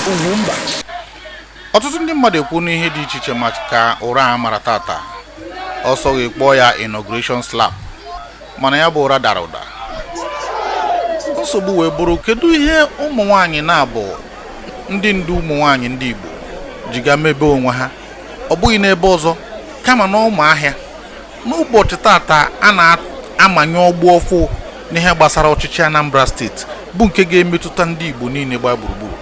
Ugwumba. Ọtụtụ ndị mmadụ ekwu n'ihe dị iche iche maka ụra a mara tata. Ọsọ ga-ekpọ ya inauguration slap, mana ya bụ ụra dara ụda. Nsogbu wee bụrụ, kedu ihe ụmụ nwaanyị na-abụ ndị ndu ụmụ nwaanyị ndị Igbo ji ga mebe onwe ha, ọ bụghị n'ebe ọzọ kama na ụmụahịa? N'ụbọchị tata a na-amanye ọgbụ ọfụ n'ihe gbasara ọchịchị Anambra Steeti, bụ nke ga-emetụta ndị Igbo niile gbaa gburugburu.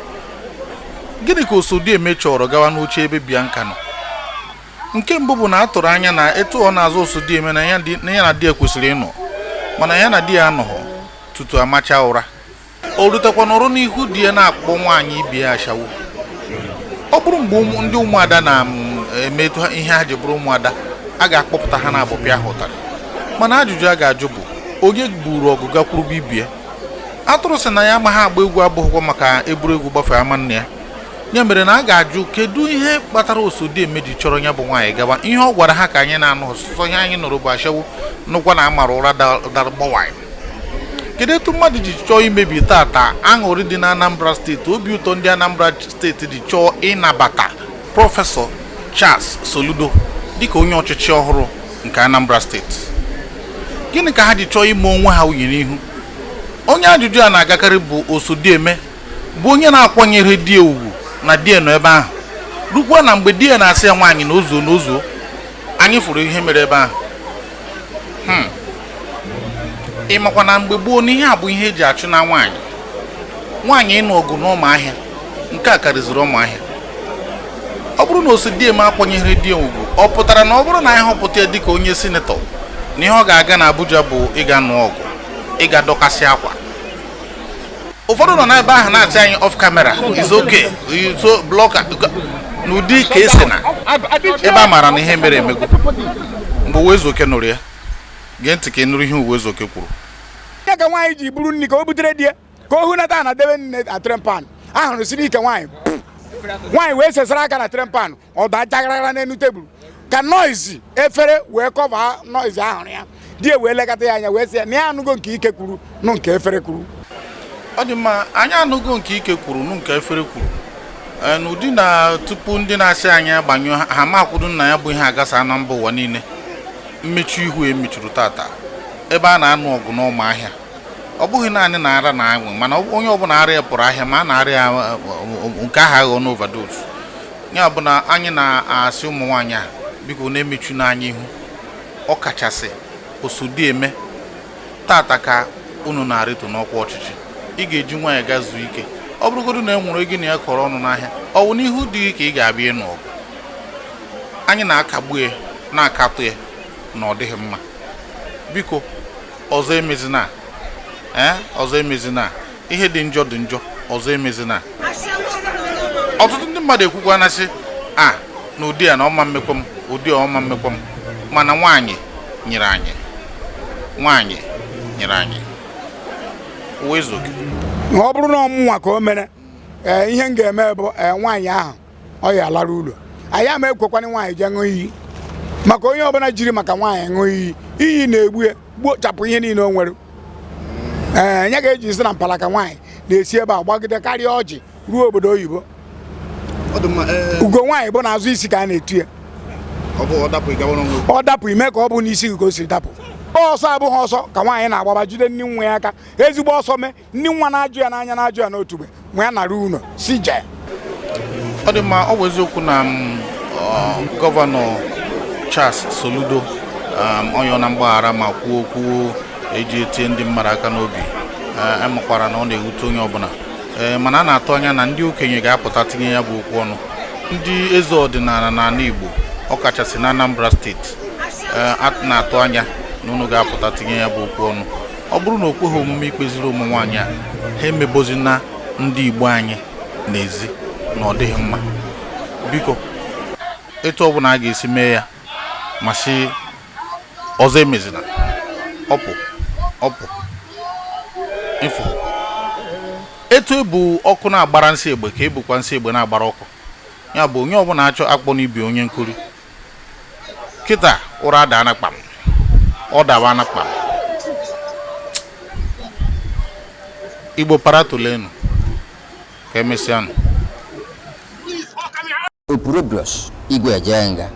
Gịnị ka Osodieme chọrọ gawa n'oche ebe Bianca nọ? Nke mbụ bụ na a tụrụ anya na etu ọ na-azụ Osodieme na ya na di ya kwesịrị ịnọ, mana ya na di ya anọghọ tutu amacha ụra. O rutekwa nọrọ n'ihu di ya na-akpọ nwaanyị ibe ya ashawo. Ọ bụrụ mgbe ndị ụmụada na-emetụ ihe ha ji bụrụ ụmụada, a ga-akpọpụta ha na-abụpịa ha ụtarị. Mana ajụjụ a ga-ajụ bụ, onye buru ọgụ gakwuru bibie? Atụrụ sị na ya amaghị agba egwu abụghịkwa maka egwuregwu gbafee ama nne ya. Ya mere na a ga-ajụ, kedu ihe kpatara Osodieme ji chọrọ ya bụ nwaanyị gawa? Ihe ọ gwara ha ka anyị na-anụ, ọsụsọ ihe anyị nụrụ bụ ashawo, nụkwa na amara ụra dara gbawanyị. Kedu etu mmadụ ji chọọ imebi tata aṅụrị dị na Anambra Steeti, obi ụtọ ndị Anambra Steeti ji chọọ ịnabata Prọfesọ Charles Soludo dịka onye ọchịchị ọhụrụ nke Anambra Steeti? Gịnị ka ha ji chọọ ime onwe ha unyi n'ihu? Onye ajụjụ a na-agakarị bụ Osodieme, bụ onye na-akwanyere di ya ugwu na di ya nọ ebe ahụ, rukwa na mgbe di ya na-asị ya nwaanyị na ozuo na ozuo. Anyị fụrụ ihe mere ebe ahụ. Ị makwa na mgbe gboo na ihe a bụ ihe eji achụ na nwaanyị, nwaanyị ịnụ ọgụ n'ụmụahịa, nke a karịziri ụmụahịa. Ọ bụrụ na Osodieme akwanyere di ya ugwu, ọ pụtara na ọ bụrụ na anyị họpụta ya dịka onye sinetọ, na ihe ọ ga-aga na Abuja bụ ịga nụọ ọgụ, ịga dọkasị akwa. Ụfọdụ nọ n'ebe ahụ na-achị anyị off camera is okay, so blocker n'ụdị ka esi na ebe a maara na ihe mere emego. Mgbe Uwezuoke nụrụ ya, gee ntị ka ị nụrụ ihe Uwezuoke kwuru. Ya ka nwaanyị ji buru nri ka o butere di ya, ka o hunata na debe nne na tray pan ahụrụ siri ike. Nwaanyị nwaanyị wee sesara aka na tray pan, ọ daa jagarara n'elu tebụl ka noise efere wee cover noise ahụrụ ya. Di ya wee lekọta ya anya wee sị ya na ya anụgo nke ike kwuru nụ nke efere kwuru. Ọ dị mma, anyị anụgo nke ike kwuru nụ nke efere kwuru. N'ụdị na tupu ndị na-asị anyị agbanyụ ha ma akwụdo nna ya bụ ihe agasa na mba ụwa niile. Mmechu ihu emechuru tata ebe a na-anụ ọgụ n'ụmụahịa, ọ bụghị naanị na ara na anwụ, mana onye ọbụla ara ya pụrụ ahịa ma a na-arịa ya nke ahụ aghọ na overdose. Ya bụ na anyị na-asị ụmụ nwaanyị a, biko, na-emechu n'anya ihu, ọ kachasị Osodieme. Tata ka unu na-arịtụ n'ọkwa ọchịchị, ị ga-eji nwaanyị gaa zuo ike. Ọ bụrụgodu na e nwere ego na ya kọrọ ọnụ n'ahịa, ọ wụ n'ihu dị gị ka ị ga-abịa ịnụ ọgụ. Anyị na-akagbu ya, na-akatụ ya na ọ dịghị mma. Biko, ọzọ emezina. Ee, ọzọ emezina. Ihe dị njọ dị njọ, ọzọ emezina. Ọtụtụ ndị mmadụ ekwukwa sị a na ụdị a na ọma mmekwa m, ụdị a ọma mmekwa m, mana nwaanyị nyere anyị, nwaanyị nyere anyị. Uwezuoke. Ọ bụrụ na ọmụnwa ka o mere, ee, ihe m ga-eme bụ, ee, nwaanyị ahụ ọ ya alara ụlọ. Anyị ama ekwekwana nwaanyị jee ṅụọ iyi, maka onye ọbụla jiri maka nwaanyị ṅụọ iyi, iyi na-egbu ya, gbuchapụ ihe niile o nwere. Ee, ya ga-eji si na mpalaka nwaanyị na-esi ebe a gbagide karịa ọjị ruo obodo oyibo. Ugo nwaanyị bụ n'azụ isi ka a na-etu ya. Ọ dapụ, ime ka ọ bụ n'isi gị ka o siri dapụ. Ọsọ abụghị ọsọ ka nwaanyị na-agbaba jide nne nwa ya aka. Ezigbo ọsọ mee nne nwa na-ajụ ya n'anya, na-ajụ ya n'otu mgbe nwa ya nara ụlọ si jee. Ọ dị mma. Ọ bụ eziokwu na Gọvanọ Charles Soludo ọyọ na mgbaghara ma kwuo okwu eji etie ndị mmadụ aka n'obi, emakwara na ọ na-ewute onye ọbụla, ee, mana a na-atụ anya na ndị okenye ga-apụta tinye ya bụ okwu ọnụ. Ndị eze ọdịnala n'ala Igbo, ọkachasị na Anambra Steeti, ee, a na-atụ anya na unu ga-apụta tinye ya bụ okwu ọnụ. Ọ bụrụ na o kweghị omume ikpeziri ụmụ nwaanyị a, ha emebozina ndị Igbo anyị n'ezi na ọ dịghị mma. Biko, etu ọbụla a ga-esi mee ya, ma sị ọzọ emezina. Ọpụ ọpụ ịfụ etu ebu ọkụ na-agbara nsị egbe ka ebukwa nsị egbe na-agbara ọkụ. Ya bụ, onye ọbụla achọ akpọ n'ibi onye nkuri kịta ụra daa na kpam, ọ dawa na kpam. Igbo paratulenu, ka emesịanụ. Opurobios Igwe Ejenga.